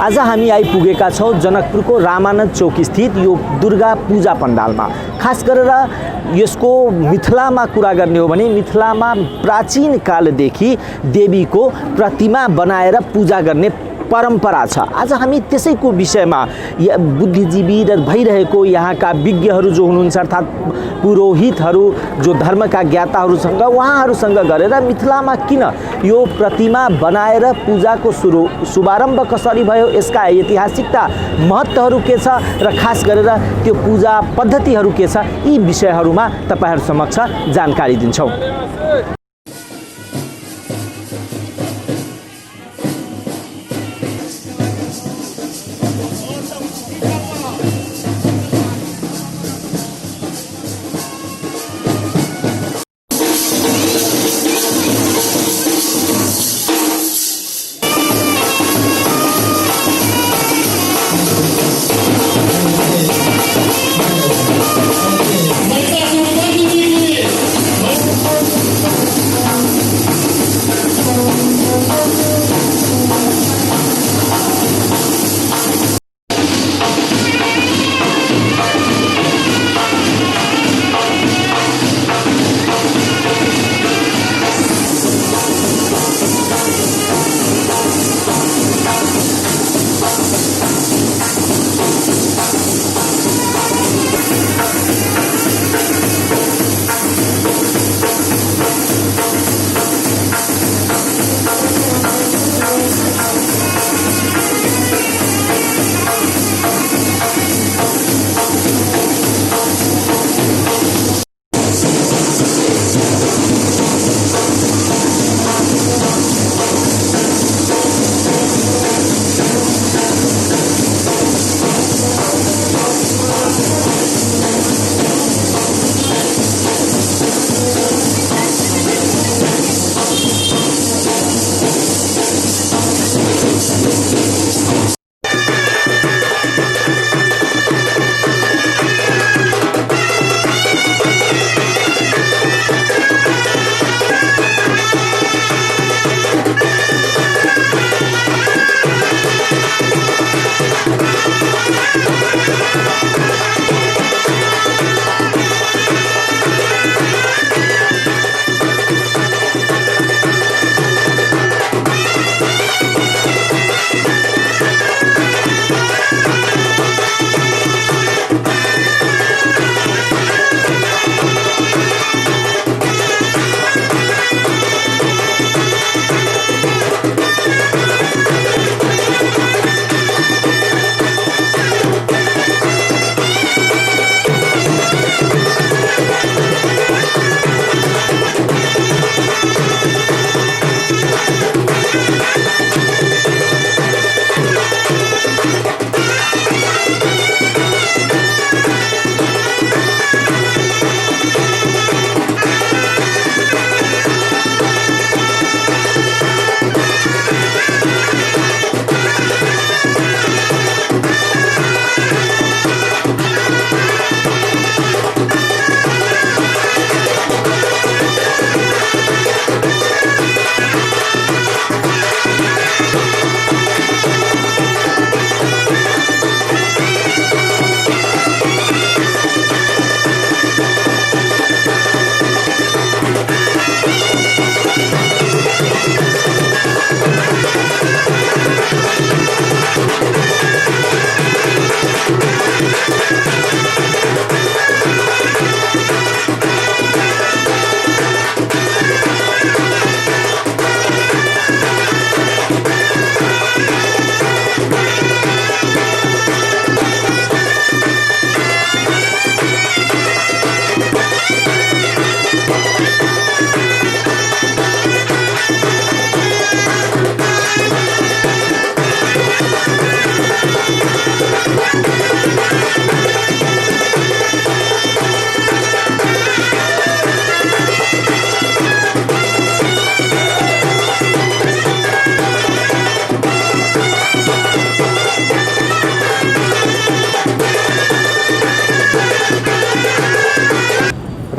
आज हामी आइपुगेका छौँ जनकपुरको रामानन्द चौक स्थित यो दुर्गा पूजा पण्डालमा। खास गरेर यसको मिथिलामा कुरा गर्ने हो भने मिथिलामा प्राचीन कालदेखि देवीको प्रतिमा बनाएर पूजा गर्ने परम्परा छ। आज हामी त्यसैको विषयमा बुद्धिजीवी र भइरहेको यहाँका विज्ञहरू जो हुनुहुन्छ अर्थात् पुरोहितहरू जो धर्मका ज्ञाताहरूसँग उहाँहरूसँग गरेर मिथिलामा किन यो प्रतिमा बनाएर पूजाको शुभारम्भ कसरी भयो, यसका ऐतिहासिकता महत्त्वहरू के छ र खास गरेर त्यो पूजा पद्धतिहरू के छ, यी विषयहरूमा तपाईहरु समक्ष जानकारी दिन्छौँ।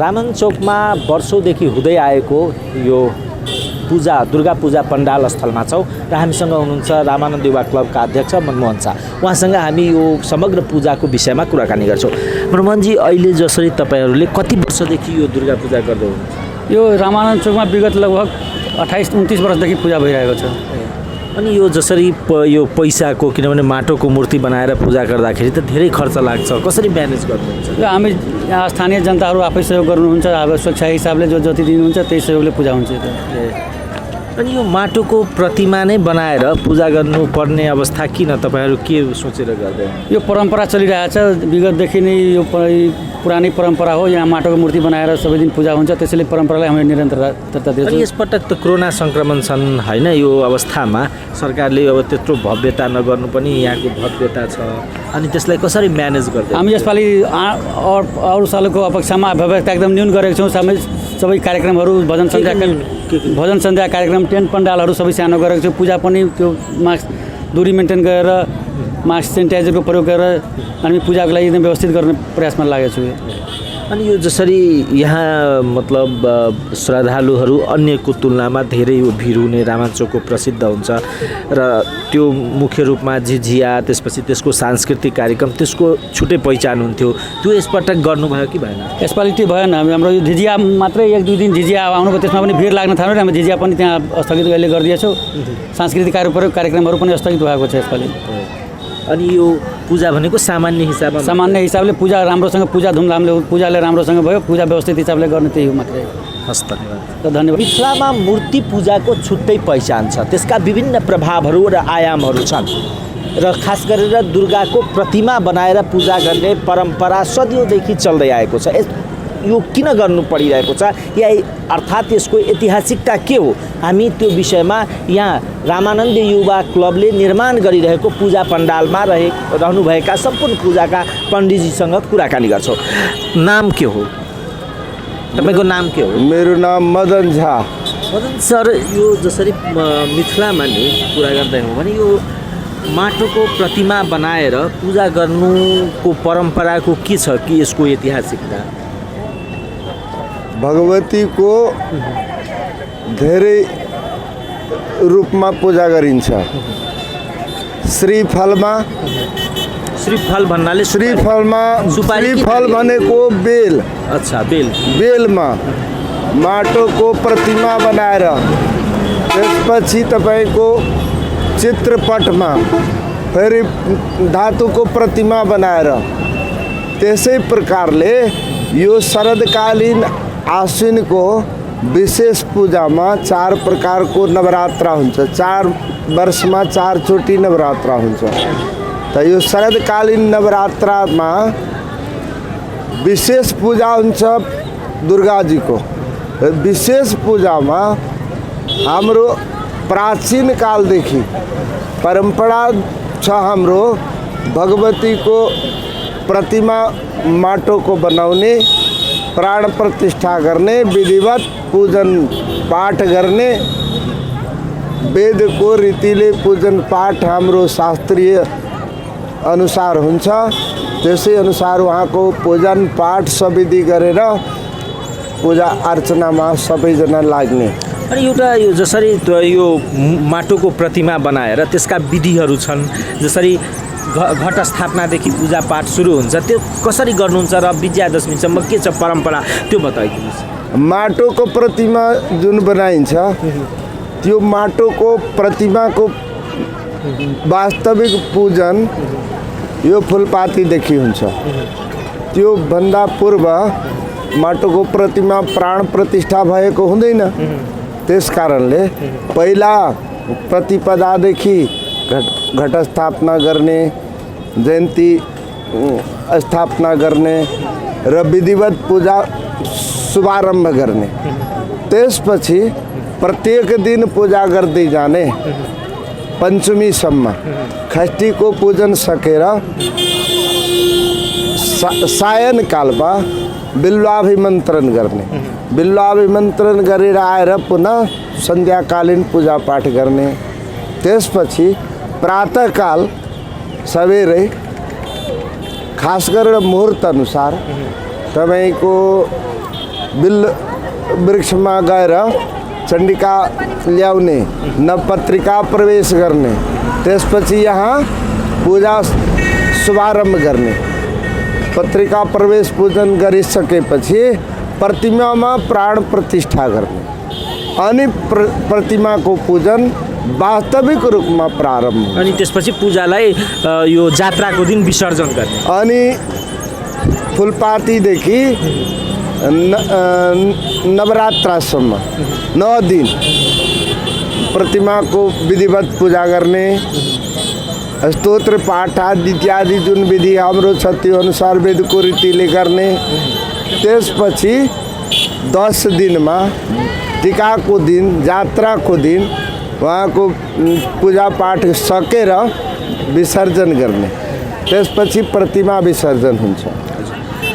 रामानन्द चौकमा वर्षौंदेखि हुँदै आएको यो पूजा दुर्गा पूजा पण्डाल स्थलमा छौँ र हामीसँग हुनुहुन्छ रामानन्द युवा क्लबका अध्यक्ष मनमोहन शाह। उहाँसँग हामी यो समग्र पूजाको विषयमा कुराकानी गर्छौँ। मनमोहनजी, अहिले जसरी तपाईँहरूले कति वर्षदेखि यो दुर्गा पूजा गर्दै हुनुहुन्छ? यो रामानन्द चोकमा विगत लगभग 28-29 वर्षदेखि पूजा भइरहेको छ। अनि यो जसरी यो पैसाको, किनभने माटोको मूर्ति बनाएर पूजा गर्दाखेरि त धेरै खर्च लाग्छ, कसरी म्यानेज गर्नुहुन्छ? यो हामी यहाँ स्थानीय जनताहरू आफै सहयोग गर्नुहुन्छ। अब स्वेच्छा हिसाबले जो जति दिनुहुन्छ त्यही सहयोगले पूजा हुन्छ। अनि यो माटोको प्रतिमा नै बनाएर पूजा गर्नुपर्ने अवस्था किन? तपाईँहरू के सोचेर गर्दै? यो परम्परा चलिरहेछ विगतदेखि नै। यो पुरानै परम्परा हो। यहाँ माटोको मूर्ति बनाएर सबै दिन पूजा हुन्छ, त्यसैले परम्परालाई हामीले निरन्तरता दिन्छौँ। अनि यसपटक त कोरोना सङ्क्रमण छन् होइन? यो अवस्थामा सरकारले अब त्यत्रो भव्यता नगर्नु पनि यहाँको भव्यता छ, अनि त्यसलाई कसरी म्यानेज गर्दै? हामी यसपालि अरू सालको अपेक्षामा भव्यता एकदम न्यून गरेको छौँ। सबै कार्यक्रमहरू भजन सन्ध्या कार्यक्रम, टेन्ट पण्डालहरू सबै सानो गरेको छौँ। पूजा पनि त्यो मास्क दूरी मेन्टेन गरेर, मास्क सेनिटाइजरको प्रयोग गरेर हामी पूजाको लागि एकदम व्यवस्थित गर्ने प्रयासमा लागेको छु। अनि यो जसरी यहाँ मतलब श्रद्धालुहरू अन्यको तुलनामा धेरै भिड हुने रामाचोकको प्रसिद्ध हुन्छ र त्यो मुख्य रूपमा झिझिया, त्यसपछि त्यसको सांस्कृतिक कार्यक्रम, त्यसको छुट्टै पहिचान हुन्थ्यो। त्यो यसपटक गर्नुभयो कि भएन? यसपालि त्यो भएन। हाम्रो यो झिझिया मात्रै 1-2 दिन झिझिया आउनुभयो, त्यसमा पनि भिड लाग्न थाल्यो र हामी झिझिया पनि त्यहाँ स्थगित अहिले गरिदिएछौँ। सांस्कृतिक कार्यक्रमहरू पनि स्थगित भएको छ यसपालि। अनि यो पूजा भनेको सामान्य हिसाबले पूजा राम्रोसँग, पूजा धुमधामले, पूजाले राम्रोसँग भयो, पूजा व्यवस्थित हिसाबले गर्ने त्यही हो मात्रै। हस्, धन्यवाद। धन्यवाद। मिथिलामा मूर्ति पूजाको छुट्टै पहिचान छ, त्यसका विभिन्न प्रभावहरू र आयामहरू छन् र खास गरेर दुर्गाको प्रतिमा बनाएर पूजा गर्ने परम्परा सदियौँदेखि चल्दै आएको छ। यो किन गर्नु परिरहेको छ, या अर्थात् यसको ऐतिहासिकता के हो? हामी त्यो विषयमा यहाँ रामानन्द युवा क्लबले निर्माण गरिरहेको पूजा पण्डालमा रहनुभएका सम्पूर्ण पूजाका पण्डितजीसँग कुराकानी गर्छौँ। नाम के हो तपाईँको? नाम के हो? मेरो नाम मदन झा। मदन सर, यो जसरी मिथिलामा नि कुरा गर्दै हो भने यो माटोको प्रतिमा बनाएर पूजा गर्नुको परम्पराको के छ कि यसको ऐतिहासिकता? भगवती को धेरै रूपमा पूजा गरिन्छ। श्रीफलमा, श्रीफल भन्नाले श्रीफलमा श्रीफल भनेको बेल। अच्छा, बेलमा माटोको प्रतिमा बनाएर त्यसपछि तपाईँको चित्रपटमा फेरि धातुको प्रतिमा बनाएर, त्यसै प्रकारले यो शरदकालीन आश्विनको विशेष पूजामा 4 प्रकारको नवरात्रा हुन्छ। 4 वर्षमा 4 चोटि नवरात्रा हुन्छ। त यो शरदकालीन नवरात्रामा विशेष पूजा हुन्छ दुर्गाजीको। विशेष पूजामा हाम्रो प्राचीन कालदेखि परम्परा छ। हाम्रो भगवतीको प्रतिमा माटोको बनाउने, प्राण प्रतिष्ठा गर्ने, विधिवत पूजन पाठ गर्ने, वेदको रीतिले पूजन पाठ हाम्रो शास्त्रीय अनुसार हुन्छ। त्यसै अनुसार उहाँको पूजन पाठ सविधि गरेर पूजा अर्चनामा सबैजना लाग्ने। अनि एउटा यो जसरी यो माटोको प्रतिमा बनाएर त्यसका विधिहरू छन्, जसरी घट स्थापनादेखि पूजापाठ सुरु हुन्छ, त्यो कसरी गर्नुहुन्छ र विजयादशमीसम्म के छ परम्परा, त्यो बताइदिनुहोस्। माटोको प्रतिमा जुन बनाइन्छ, त्यो माटोको प्रतिमाको वास्तविक पूजन यो फुलपातीदेखि हुन्छ। त्यो भन्दा पूर्व माटोको प्रतिमा प्राण प्रतिष्ठा भएको हुँदैन। त्यस कारणले पहिला प्रतिपदादेखि घट स्थापना गर्ने, जयन्ती स्थापना गर्ने र विधिवत पूजा शुभारम्भ गर्ने। त्यसपछि प्रत्येक दिन पूजा गर्दै जाने पञ्चमीसम्म षष्ठीको पूजन सकेर सायनकालमा बिल्वाभिमन्त्रण गर्ने। बिल्वाभिमन्त्रण गरेर आएर पुनः सन्ध्याकालीन पूजापाठ गर्ने। त्यसपछि प्रातःकाल सवेरै खास गरेर मुहुर्त अनुसार तपाईँको बिल्व वृक्षमा गएर चण्डिका ल्याउने न पत्रिका प्रवेश गर्ने त्यसपछि यहाँ पूजा शुभारम्भ गर्ने पत्रिका प्रवेश पूजन गरिसकेपछि प्रतिमामा प्राण प्रतिष्ठा गर्ने अनि प्रतिमाको पूजन वास्तविक रूपमा प्रारम्भ अनि त्यसपछि पूजालाई यो जात्राको दिन विसर्जन गर्ने अनि फुलपातीदेखि नवरात्रसम्म 9 दिन प्रतिमाको विधिवत पूजा गर्ने स्तोत्र पाठ आदि इत्यादि जुन विधि हाम्रो छ त्यो अनुसार वेदको रीतिले गर्ने त्यसपछि 10 दिनमा टीकाको दिन जात्राको दिन उहाँको पूजा पाठ सकेर विसर्जन गर्ने त्यसपछि प्रतिमा विसर्जन हुन्छ।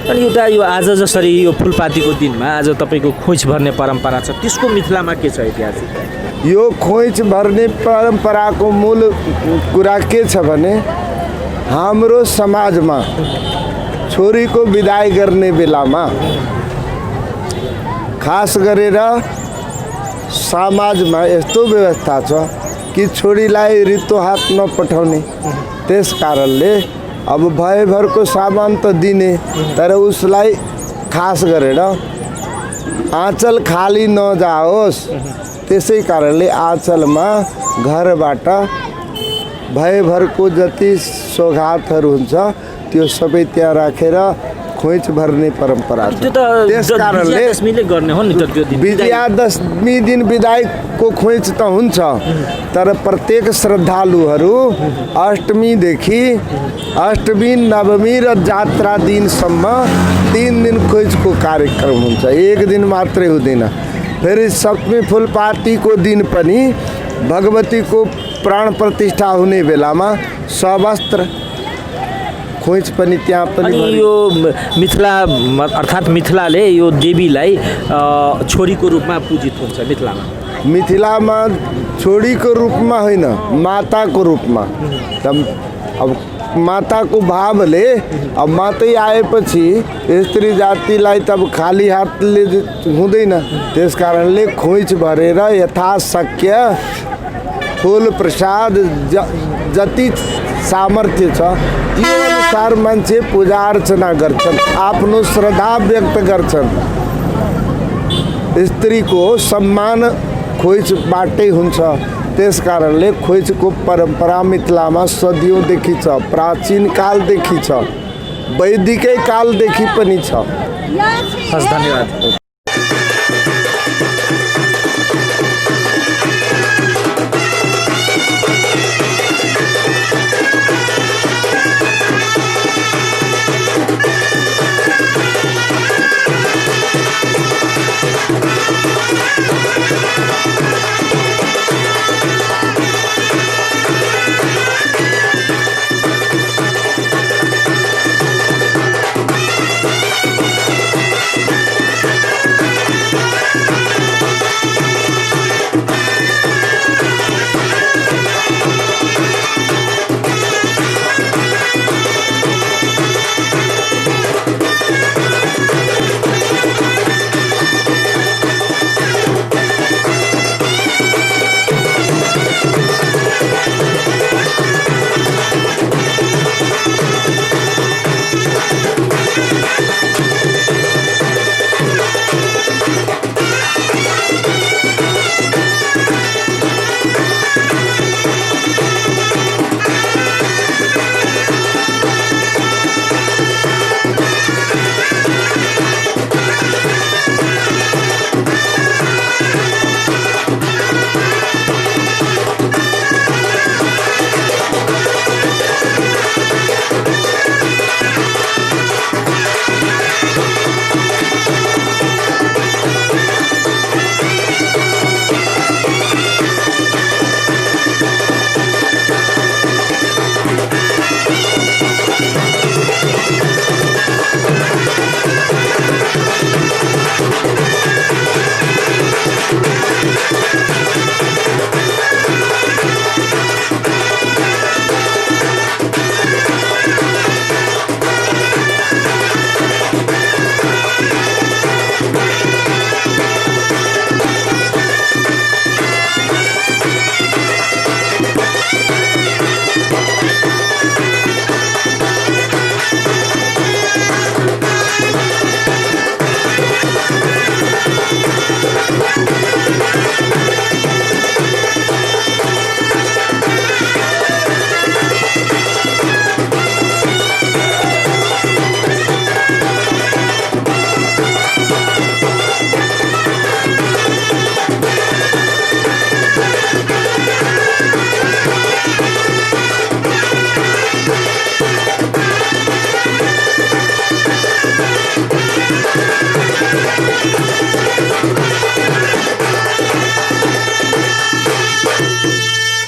अनि एउटा यो आज जसरी यो फुलपातीको दिनमा आज तपाईँको खोइच भर्ने परम्परा छ त्यसको मिथिलामा के छ ऐतिहासिक? यो खोइच भर्ने परम्पराको मूल कुरा के छ भने हाम्रो समाजमा छोरीको विदाई गर्ने बेलामा खास गरेर समाजमा यस्तो व्यवस्था छ कि छोरीलाई रित्तो हात नपठाउने त्यस कारणले अब भयभरको सामान त दिने तर उसलाई खास गरेर आँचल खाली नजाओस् त्यसै कारणले आँचलमा घरबाट भयभरको जति सौगातहरू हुन्छ त्यो सबै त्यहाँ राखेर खोइच भर्ने परम्परा छ। त्यस कारणले विजयादशमीले गर्ने हो नि त त्यो दिन विजयादशमी दिन विदाईको खोइच त हुन्छ तर प्रत्येक श्रद्धालुहरू अष्टमीदेखि अष्टमी नवमी र जात्रा दिनसम्म 3 दिन खोइचको कार्यक्रम हुन्छ एक दिन मात्रै हुँदैन। फेरि सप्तमी फुलपातीको दिन पनि भगवतीको प्राण प्रतिष्ठा हुने बेलामा सवस्त्र खोइच पनि त्यहाँ पनि यो मिथिला अर्थात् मिथिलाले यो देवीलाई छोरीको रूपमा पूजित हुन्छ मिथिलामा छोरीको रूपमा होइन माताको रूपमा अब माताको भावले अब मातै आएपछि स्त्री जातिलाई तब खाली हातले हुँदैन त्यस कारणले खोइच भरेर यथाशक्य फुल प्रसाद जति सामर्थ्य छ त्यो अनुसार मान्छे पूजा अर्चना गर्छन् आफ्नो श्रद्धा व्यक्त गर्छन्। स्त्रीको सम्मान खोइचबाटै हुन्छ त्यस कारणले खोइचको परम्परा मिथिलामा सदियौँदेखि छ प्राचीन कालदेखि छ वैदिकै कालदेखि पनि छ। हस् धन्यवाद।